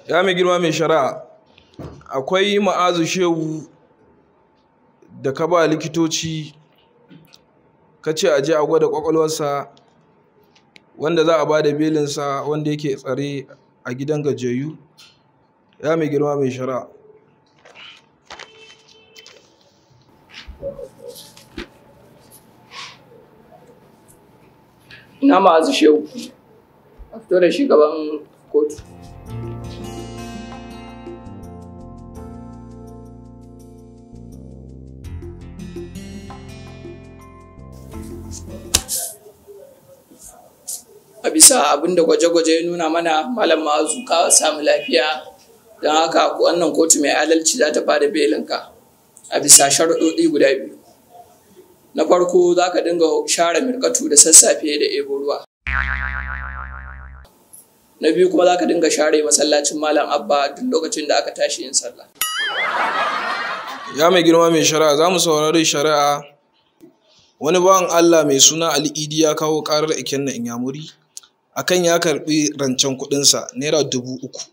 Ya mai girma mai shari'a, akwai Ma'azu Shehu da ka ba likitoci ka ce a je a gwada kwakwalwarsa, wanda za a ba da belinsa, wanda yake tsare a gidan gajiyayyu. Ya mai girma mai shari'a. Ina Ma'azu Shehu, a fito da shi gaban kotu. A bisa abin da gwaje-gwaje ya nuna mana, Malam Ma'azu, ka samu lafiya, don haka wannan kotu mai adalci za ta bada belinka a bisa sharuɗoɗi guda biyu. Na farko, za ka dinga share mirkatu da sassafe da ebo ruwa. Na biyu kuma, za ka dinga share masallacin Malam Abba duk lokacin da aka tashi yin sallah. Ya mai girma mai shari'a, za mu saurari shari'a. Wani bawan Allah mai suna Ali Idi ya kawo karar Ikenna Inyamuri akan ya karbi rancen kuɗinsa naira 3,000,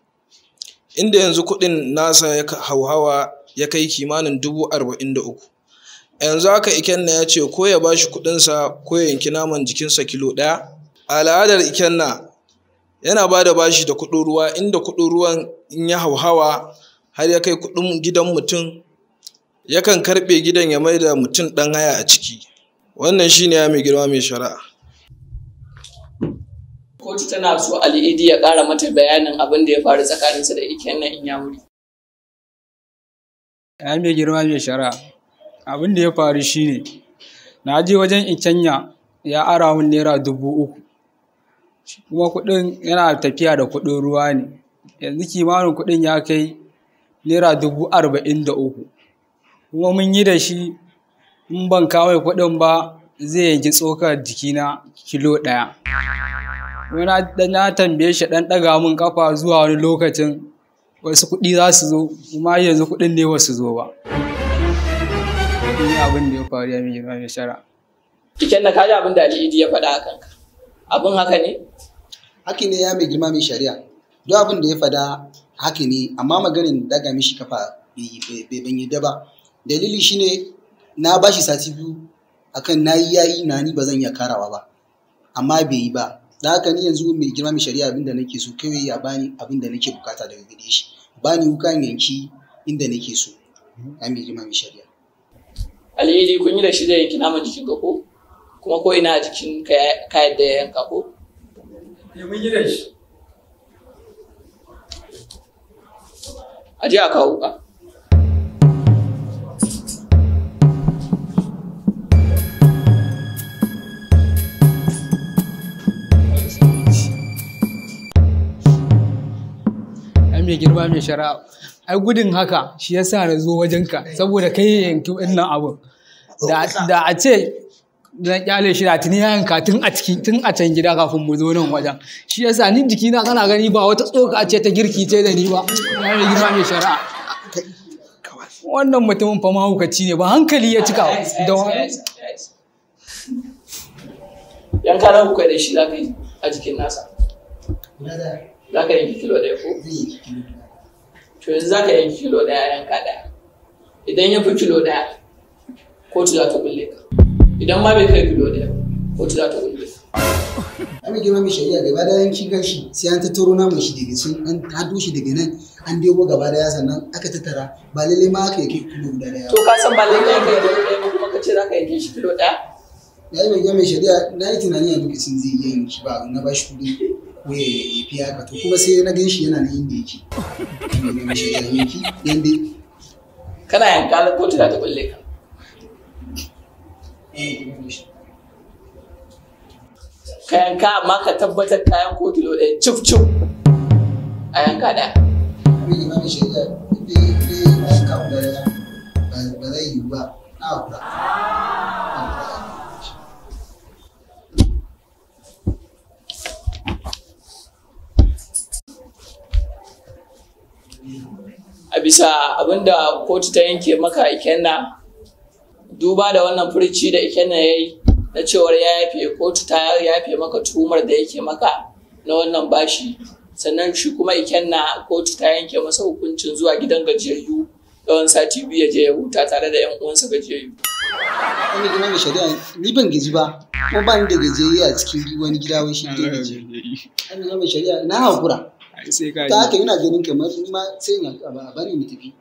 inda yanzu kuɗin nasa ya hauhawa ya kai kimanin 43,000. Yanzu haka Ikenna ya ce ko ya bashi kuɗinsa ko ya yanki naman jikinsa kilo 1. A al'adar Ikenna, yana ba da bashi da kuɗin ruwa, inda kuɗin ruwan in ya hauhawa har ya kai kuɗin gidan mutum, yakan karɓe gidan ya mai da mutum ɗan haya a ciki. Wannan shine, ya mai girma mai shari'a. Kotu tana so Ali Idi ya ƙara mata bayanin abin da ya faru tsakaninsa da Ikenna Inyamuri. Ya mai girma mai shari'a, abin da ya faru shine na je wajen Ikenya, ya ara min naira 3,000, kuma kuɗin yana tafiya da kuɗin ruwa ne. Yanzu kimanin kuɗin ya kai naira 43,000, kuma mun yi da shi in ban kawo kuɗin ba zai yanki tsokar jikina kilo 1. Na tambaye shi ɗan ɗaga min ƙafa zuwa wani lokacin wasu kuɗi za su zo, kuma yanzu kuɗin ne ba su zo ba. Ni abin da ya faru, ya mai girma mai shari'a. Ikenna, ka ji abin da Ali Idi ya faɗa a kanka. Abin haka ne? Haka ne, ya mai girma mai shari'a. Duk abin da ya faɗa haka ne, amma maganin daga mishi kafa ban yadda ba. Dalili shine na bashi sati 2 akan na yi yayi na ni ba zan iya karawa ba, amma bai yi ba. Da haka ni yanzu, mai girma mai shari'a, abin da nake so kawai ya bani abin da nake bukata daga gare shi. Bani wuka in yanki inda nake so. Ya mai girma mai shari'a. Ali Idi, kun yi da shi zai yanki naman jikinka ko? Kuma ko ina a jikin ka yadda ya yanka ko? Mun yi da shi. A je a kawo wuƙa. Ya mai girma mai shari'a, ai gudun haka shi yasa na zo wajenka, saboda kai ya yanki wannan abun. Da a ce na kyale shi, da tuni ya yanka tun a ciki, tun a can gida kafin mu zo nan wajen. Shi yasa ni jikina kana gani ba wata tsoka ce ta girki ce da ni ba. Ya mai girma mai shari'a, wannan mutumin fa mahaukaci ne, ba hankali ya cika da wani. Yanka nawa kuka da shi za ka yi a jikin nasa? Za ka yanki kilo 1 ko? To yanzu za ka yanki kilo 1, yanka ɗaya. Idan ya fi kilo 1, kotu za ta kulle ka. Idan ma bai kai kilo 1, kotu za ta kulle ka. Ya mai girma mai shari'a, gaba da yanki kan shi sai an tattaro naman shi daga sun an hado shi daga nan, an debo gaba daya, sannan aka tattara, ba lallai ma aka yake kilo guda daya. To ka san ba lallai ya kai kilo 1 ba, kuma ka ce za ka yanke shi kilo 1? Ya mai girma mai shari'a, na yi tunani a lokacin zai iya yanki ba na ba shi kuɗi ko ya fi haka, to kuma sai na gan shi yana nan inda yake. Ya mai girma mai shari'a, yanki yanda Kana yanka kotu za ta kulle ka. Ka yanka, amma ka tabbatar kayan ko kilo 1 cif cif a yanka ɗaya. Mai girma mai shari'a, dai a yanka guda daya ba zai yiwu ba, na hakura. Na hakura. A bisa abinda kotu ta yanke maka, Ikenna, duba da wannan furici da Ikenna ya yi na cewar ya yafe, kotu ta yafe maka tuhumar da yake maka na wannan bashi. Sannan shi kuma Ikenna kotu ta yanke masa hukuncin zuwa gidan gajiyayyu tsawon sati 2 ya je ya huta tare da 'yan uwansa gajiyayyu. Wani girma mai shari'a, ni ban gaji ba, kuma ba ni da gajiyayye a cikin wani gida wai shi gidan gajiyayyu. Wani girma mai shari'a, na haƙura. Ai sai ka Ta haka je. ina ganin kamar ni ma sai in a bari mu tafi.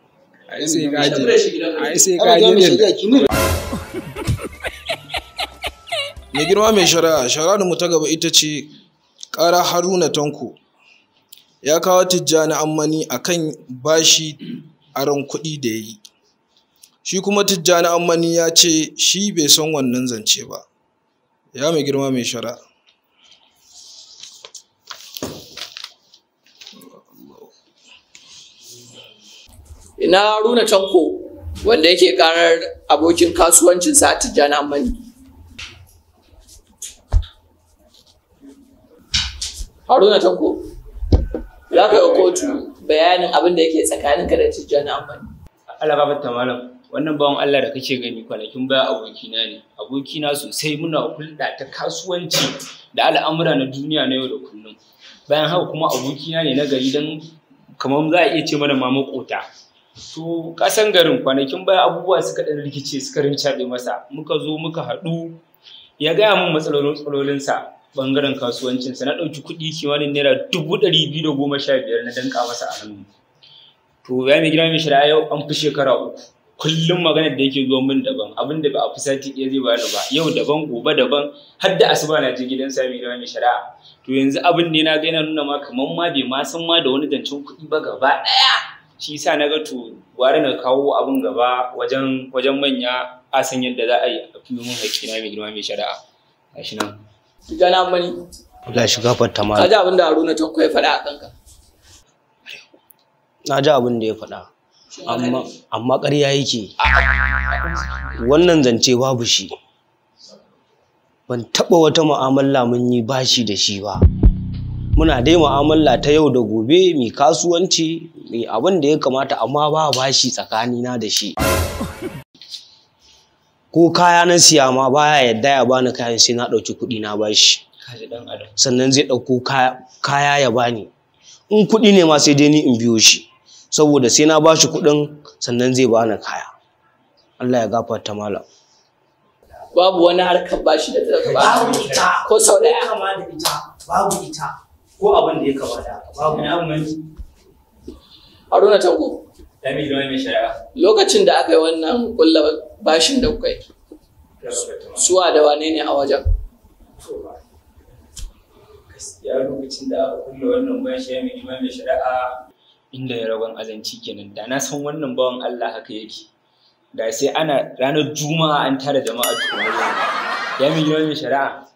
Ai sai ka je. Tafi da shi gidan Ai gajiyayyu. sai Ana ka girma je mai din. shari'a ki mun. Mai girma mai shari'a, shari'ar mu ta gaba ita ce ƙara Haruna Tanko. Ya kawo Tijjani Ammani akan bashi aron kuɗi da ya yi. Shi kuma Tijjani Ammani ya ce shi bai san wannan zance ba. Ya mai girma mai shari'a. Ina Haruna Tanko wanda yake karar abokin kasuwancinsa Tijjani Ammani. Haruna Tanko, za ka yi wa kotu bayanin abin da yake tsakaninka da Tijjani Ammani. Allah gafarta malam. Wannan bawan Allah da kake gani kwanakin baya abokina ne. Abokina sosai, muna hulɗa ta kasuwanci da al'amura na duniya na yau da kullum. Bayan haka kuma abokina ne na gari, don kamar za a iya ce mana ma maƙota. To kasan garin kwanakin baya abubuwa suka ɗan rikice, suka rincaɓe masa. Muka zo muka haɗu, ya gaya min matsalolinsa ɓangaren kasuwancinsa. Na ɗauki kuɗi kimanin naira 215,000 na danƙa masa a hannu. To ya mai gida mai shari'a, yau an fi shekara 3, kullum maganar da yake zuwa min daban, abin da ba a fi sati ɗaya zai bani ba yau daban, gobe daban, har da asuba na je gidan sa, mai gida mai shari'a. To yanzu abin ne na ga yana nuna ma kamar ma bai ma san ma da wani zancen kuɗi ba gaba ɗaya. Shi yasa na ga to gwara na kawo abin gaba wajen manya, a san yadda za a yi a fi min haƙƙina, mai girma mai shari'a, gashi nan. Tijjani Ammani, Allah shi gafarta ka malam. ji abin da Haruna Tanko ya faɗa a kanka. Na ji abin da ya faɗa. Amma ƙarya yake. Wannan zance babu shi. Ban taɓa wata mu'amala mun yi bashi da shi ba. Muna dai mu'amala ta yau da gobe, mai kasuwanci, mai abin da ya kamata, amma ba bashi tsakanina da shi. Ko kaya na siya ma baya yadda ya bani kayan sai na ɗauki kuɗi na bashi. Kaji ɗan adam. Sannan zai ɗauko kaya ya bani. In kuɗi ne ma sai dai ni in biyo shi, saboda sai na bashi kuɗin sannan zai bani kaya. Allah ya gafarta malam. Babu wani harkar bashi da ta ba. Babu ita. Ko sau ɗaya. Kama da ita, babu ita. Ko abin da ya kamata haka, babu. Ina abin Haruna Tanko, ya mai girma mai shari'a. lokacin da aka yi wannan kulla bashin da kuka yi, suwa da wane ne a wajen? Gaskiya lokacin da aka kulle wannan bashi, ya mai girma mai shari'a, inda ya ragon azanci kenan. Da na san wannan bawan Allah haka yake, da sai ana ranar juma'a an tara jama'a tukuna. Ya mai girma mai shari'a,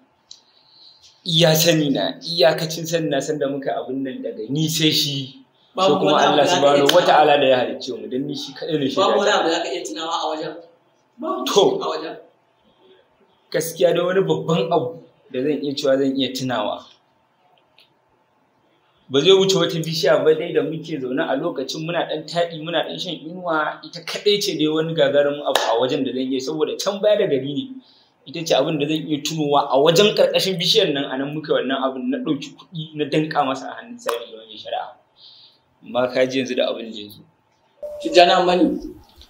iya sani na, iyakacin sani na, san da muka abin nan daga ni sai shi, sai Babu kuma wani abu Allah da za ka subhanahu iya wata'ala da ya halicce mu, dan ni shi kaɗai ne Babu wani shaida. abu da za ka iya tunawa a wajen? Babu To. a wajen. Gaskiya da wani babban abu da zan iya cewa zan iya tunawa ba zai wuce wata bishiya ba dai da muke zaune a lokacin, muna ɗan taɗi, muna ɗan shan inuwa. Ita kaɗai ce dai wani gagarumin abu a wajen da zan iya, saboda can baya da gari ne. Ita ce abin da zan iya tunowa a wajen. Ƙarƙashin bishiyar nan, a nan muka wannan abin, na ɗauki kuɗi na danƙa masa a hannun sami da wani shari'a. Amma ka ji yanzu da abin da ya zo. Tijjani Ammani,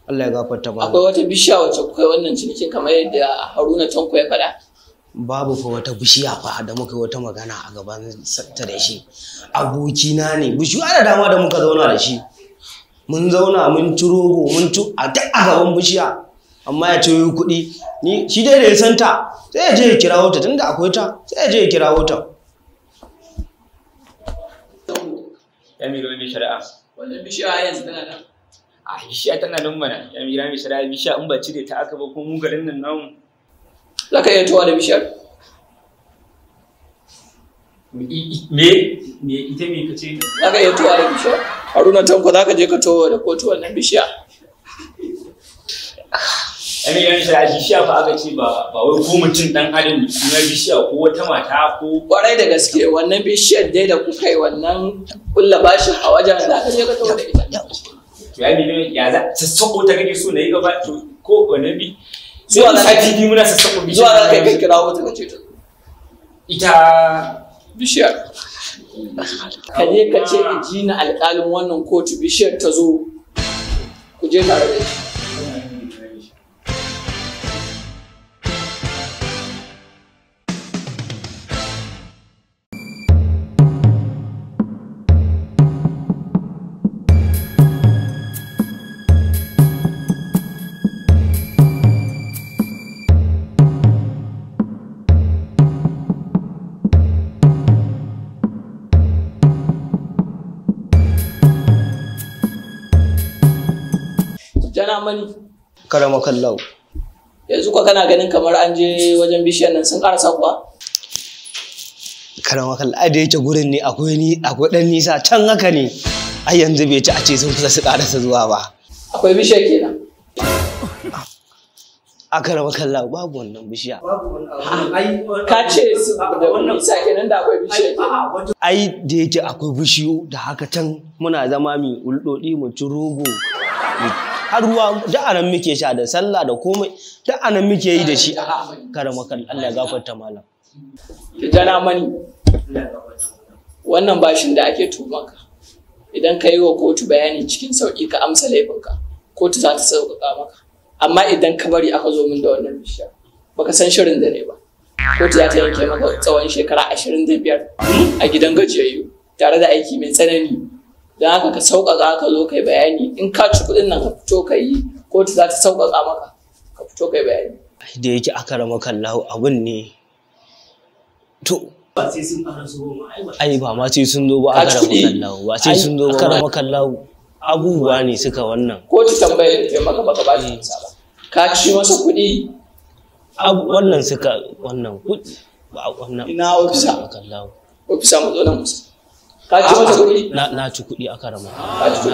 Allah ya gafarta malam. akwai wata bishiya wacce kuka yi wannan cinikin kamar yadda Haruna Tanko ya faɗa? Babu fa wata bishiya fa da muka yi wata magana a gaban ta da shi. Abokina ne, bishiyu da dama da muka zauna da shi. Mun zauna mun ci rogo, mun ci a duk a gaban bishiya. Amma ya ce wai kuɗi, ni shi dai da ya san ta, sai ya je ya kirawo ta, tunda akwai ta, sai ya je ya kirawo ta. Ya mai girma mai shari'a. Wannan bishiya har yanzu tana nan. A bishiya tana nan mana, ya mai girma mai shari'a. Bishiya in ba cire ta aka ba ko mu garin nan namu. Za ka iya tuwa da bishiyar? Me ita me kace? Za ka iya tuwa da bishiyar? Haruna Tanko, za ka je ka towa da kotu wannan bishiya. Ai mai shari'a, bishiya fa aka ce, ba wai ko mutum dan adam ne suna bishiya ko wata mata ko Kwarai da gaske, wannan bishiyar dai da kuka yi wannan kulla bashin a wajen, za ka je ka towa da ita. To ya mai ya za sassako ta kake so na yi gaba? To ko wannan bi Zuwa za ka- sati biyu muna sassako bishiya. Zuwa za ka yi ka kirawo ta ka ce ta Ita bishiyar. Ka je ka ce ji na alƙalin wannan kotu bishiyar ta zo ku je tare da shi. Jana mani. Karama kallau. Yanzu kuwa kana ganin kamar an je wajen bishiyar nan sun karasa kuwa? Karama kallau, ai da yake gurin ne akwai ni akwai dan nisa can haka ne. Ai yanzu bai ci a ce sun kusa su karasa zuwa ba. Akwai bishiyar kenan. A karama kallau babu wannan bishiya. Ka ce su da nisa kenan da akwai bishiyar kenan. Ai da yake akwai bishiyu da haka can muna zama mu ulɗoɗi mu ci rogo. Har ruwa da anan muke sha da sallah da komai da anan muke yi da shi. Karama kallau Allah ya gafarta malam. Jana mani. Wannan bashin da ake tumanka. Idan ka yi wa kotu bayani cikin sauƙi ka amsa laifinka, kotu za ta sauƙaƙa maka. Amma idan ka bari aka zo min da wannan bishiya, baka san shirin da ne ba. Kotu za ta yanke maka tsawon shekara 25 a gidan gajiyayyu tare da aiki mai tsanani. Don haka ka sauƙaƙa ka zo kai bayani in ka ci kuɗin nan ka fito ka yi kotu za ta sauƙaƙa maka ka fito kai bayani. Da yake aka rama kallahu abun ne. To ai ba ma sai sun zo ba aka rama kallahu ba sai sun zo ba aka rama kallahu abubuwa ne suka wannan. Kotu tambayar da ta maka baka ba ta amsa ba. Ka ci masa kuɗi. Wannan suka wannan kuɗi ba wannan. Ina ofisa. Ofisa mu zo nan kusa. Ka ci masa kuɗi? Na ci kuɗi aka rama.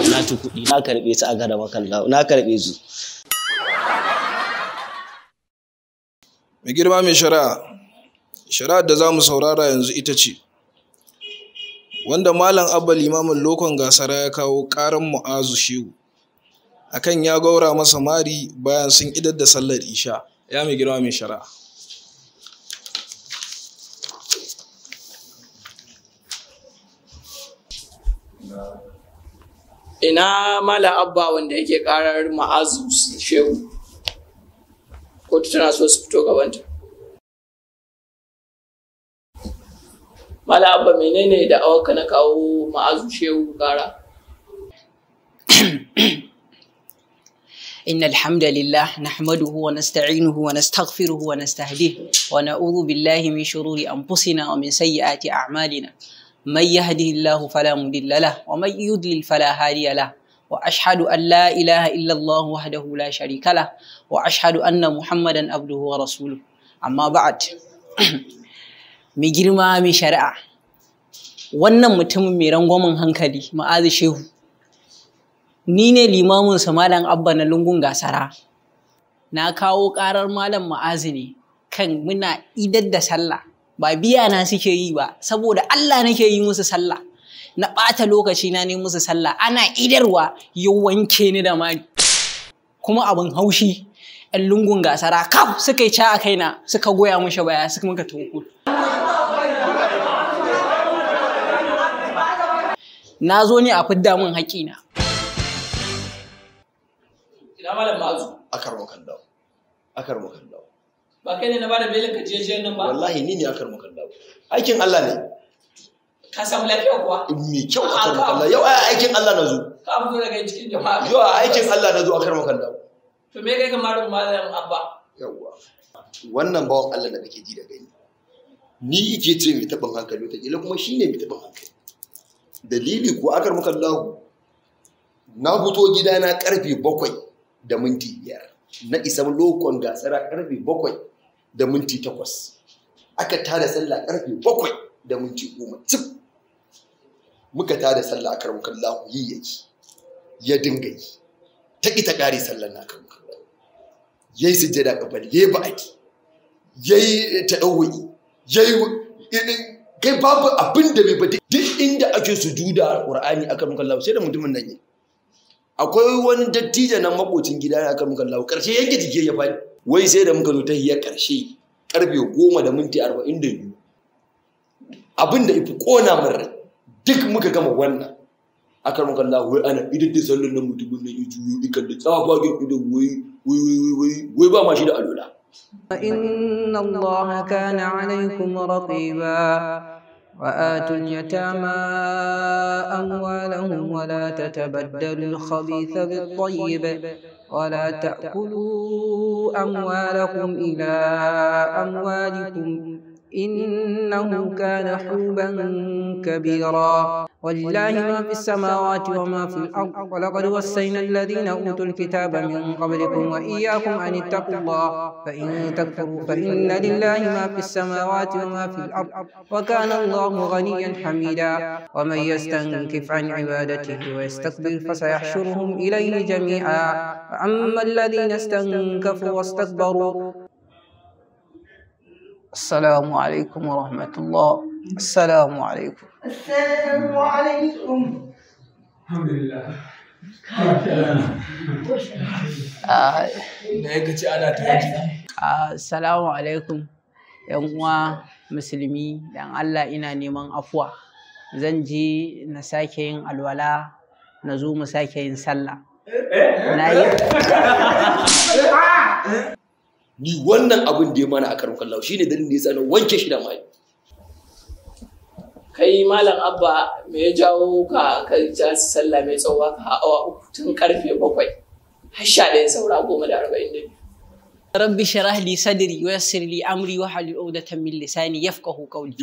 Na ci kuɗi. Na karɓe su aka rama kallahu. Na karɓe su. Mai girma mai shari'a, shari'ar da za mu saurara yanzu ita ce wanda Malam Abba limamin Lokon Gasara ya kawo ƙaran Mu'azu Shehu akan ya gaura masa mari bayan sun idar da sallar isha. Ya mai girma mai shari'a. Ina Malam Abba wanda yake ƙarar Mu'azu Shehu. Kotu tana so su fito gabanta. Malam Abba menene da awarka na kawo Mu'azu Shehu ƙara? إن الحمد لله نحمده ونستعينه ونستغفره ونستهديه ونعوذ بالله من شرور أنفسنا ومن سيئات أعمالنا من يهده الله فلا مضل له ومن يضلل فلا هادي له وأشهد أن لا إله إلا الله وحده لا شريك له وأشهد أن محمدا عبده ورسوله أما بعد mai girma mai shari'a wannan mutumin mai rangwamen hankali Mu'azu Shehu ni ne limamin sa Malam Abba na lungun Gasara na kawo karar Malam Mu'azu ne kan muna idar da sallah ba biya na suke yi ba saboda Allah nake yi musu sallah na ɓata lokaci na ne musu sallah ana idarwa ya wanke ni da mari kuma abin haushi ‘yan lungun Gasara kaf suka yi ca a kaina suka goya mishi baya suka muka toku na zo ne a fidda min haƙina. Ina Malam Mu'azu. Akar makallau. Akar makallau. Ba kai ne na bada belin ka jiya nan ba? Wallahi ni ne akar makallau. Aikin Allah ne. Ka samu lafiya kuwa? Mai kyau akar makallau. Yau ai aikin Allah na zo. Ka fito daga cikin jama'a. Yau aikin Allah na zo akar makallau. To me kai kamarin Malam Abba? Yawwa. Wannan bawan Allah da kake ji da gani. Ni yake ce mai taɓin hankali wataƙila kuma shi ne mai taɓin hankali. Dalili kuwa akar makallahu na fito gidana 7:05 na isa Lokon Gasara 7:08 aka tada sallah 7:10 cif muka tada sallah akar makallahu yi yake ya dinga yi ta ƙi ta ƙare sallar na akar makallahu yayi sujjada kabal yayi ba'adi yayi tadawwi yayi kai babu abin da bai ba duk inda ake sujuda a Qur'ani aka muka Allah sai da mutumin nan yi akwai wani dattijo nan makocin gida ne aka muka Allah karshe yanke jiki ya fadi wai sai da muka zo ta hiyar karshe 10:42 abin da ifi kona min rai Duk muka gama wannan. Akramakallahu wai ana idan da sallan nan mutumin nan ya juyo ikan da tsabagen idan wai wai wai wai wai ba ma shi da alola. إن الله كان عليكم رقيبا وآتوا اليتامى أموالهم ولا تتبدلوا الخبيث بالطيب ولا تأكلوا أموالكم إلى أموالكم إنه كان حوبا كبيرا ولله ما في السماوات وما في الأرض ولقد وصينا الذين أوتوا الكتاب من قبلكم وإياكم أن اتقوا الله فإن تكفروا فإن لله ما في السماوات وما في الأرض وكان الله غنيا حميدا ومن يستنكف عن عبادته ويستكبر فسيحشرهم إليه جميعا فأما الذين استنكفوا واستكبروا. السلام عليكم ورحمة الله. السلام عليكم. السلام عليكم. الحمد لله. Assalamu alaikum yan uwa musulmi, dan Allah ina neman afuwa. Zan je na sake yin alwala na zo mu sake yin sallah. Na yi Ni wannan abin da ya mana a karon kallawa shine dalilin da yasa na wanke shi da mai. Kai Malam Abba, me ya jawo ka ka ja sallah mai tsawo ka awa 3 tun karfe 7 har 11 saura 10:42? Rabbi shrah li sadri wa yassir li amri wa halul 'uqdatan min lisani yafqahu qawli.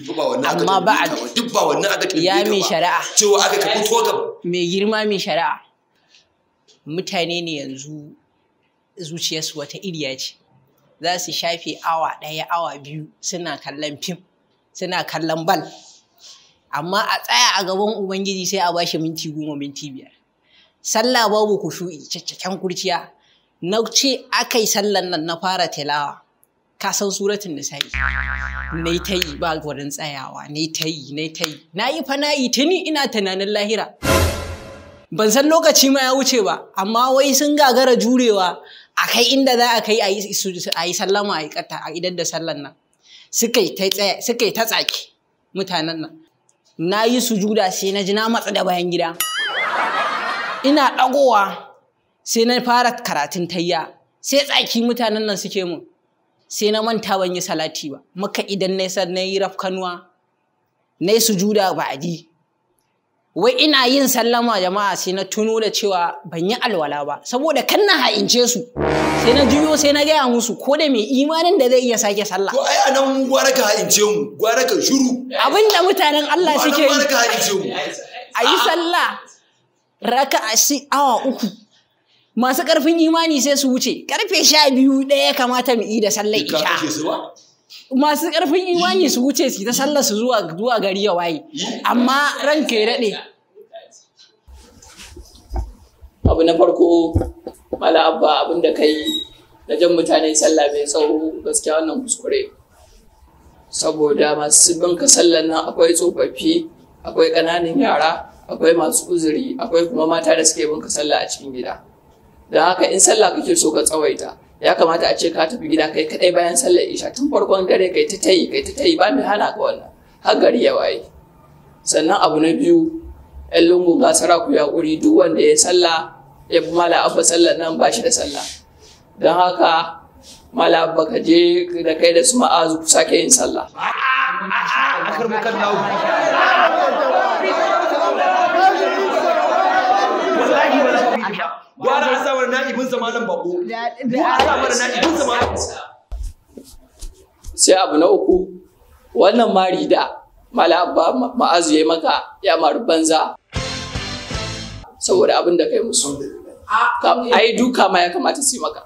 Amma ba'ad duk ba wannan aka tambaye ya ka mai ba. shari'a. Cewa aka ka fito ka Mai girma mai shari'a. Mutane ne yanzu zuciyarsu wata iriya ce. Za su shafe awa 1 awa 2 suna kallon fim, suna kallon bal. Amma a tsaya a gaban Ubangiji sai a bashi minti 10 minti 5. Sallah babu kushu'i, caccaken kurciya. Na ce aka yi sallan nan na fara tilawa. Ka san suratul nisa'i. Na yi ta yi ba gurin tsayawa, na yi ta yi, na yi ta yi. Na yi fa na yi tuni ina tunanin lahira. Ban san lokaci ma ya wuce ba, amma wai sun gagara jurewa a kai inda za a kai a yi sallama a yi kata a idan da sallan nan. Suka yi ta tsaki mutanen nan. Na yi sujuda sai na ji na matsa da bayan gida. Ina ɗagowa sai na fara karatun tayya. Sai tsaki mutanen nan suke mun. Sai na manta ban yi salati ba. Maka idan na yi rafkanuwa, na yi sujuda ba'adi. Wai ina yin sallama jama'a sai na tuno da cewa ban yi alwala ba. Saboda kan na ha'ince su. Sai na juyo sai na gaya musu ko da mai imanin da zai iya sake sallah. To ai anan gwara ka ha'ince mu, gwara ka shiru. Abinda mutanen Allah suke yi. Gwara ka ha'ince mu. A yi sallah raka'a awa 3. Masu ƙarfin imani sai su wuce. Karfe 12 ɗaya kamata mu yi da sallar Ka isha. kashe su ba? Masu ƙarfin imani su wuce su ta sallar su zuwa gari ya waye. Amma ranka ya daɗe. Abu na farko Malam Abba, abin da kai na jan mutane sallah mai tsawo gaskiya wannan kuskure. Saboda masu bin ka sallan nan akwai tsofaffi, akwai ƙananan yara, akwai masu uzuri, akwai kuma mata da suke bin ka sallah a cikin gida. Don haka in sallah kake so ka tsawaita, ya kamata a ce ka tafi gida kai kaɗai bayan sallar isha tun farkon dare kai ta tayi kai ta tayi ba mai hana ka wannan har gari ya waye. Sannan abu na biyu, 'yan lungun gasara ku yaƙuri duk wanda ya sallah ya bi Malam Abba sallar nan ba shi da sallah. Don haka Malam Abba ka je da kai da su Ma'azu ku sake yin sallah. Gwara a samar na'ibin sa Malam Bako. Gwara a samar na'ibin sa Malam. Sai abu na uku, wannan mari da Malam Abba Ma'azu ya yi maka ya mari banza saboda abin da kai musu. Ai duka ma ya kamata su yi maka.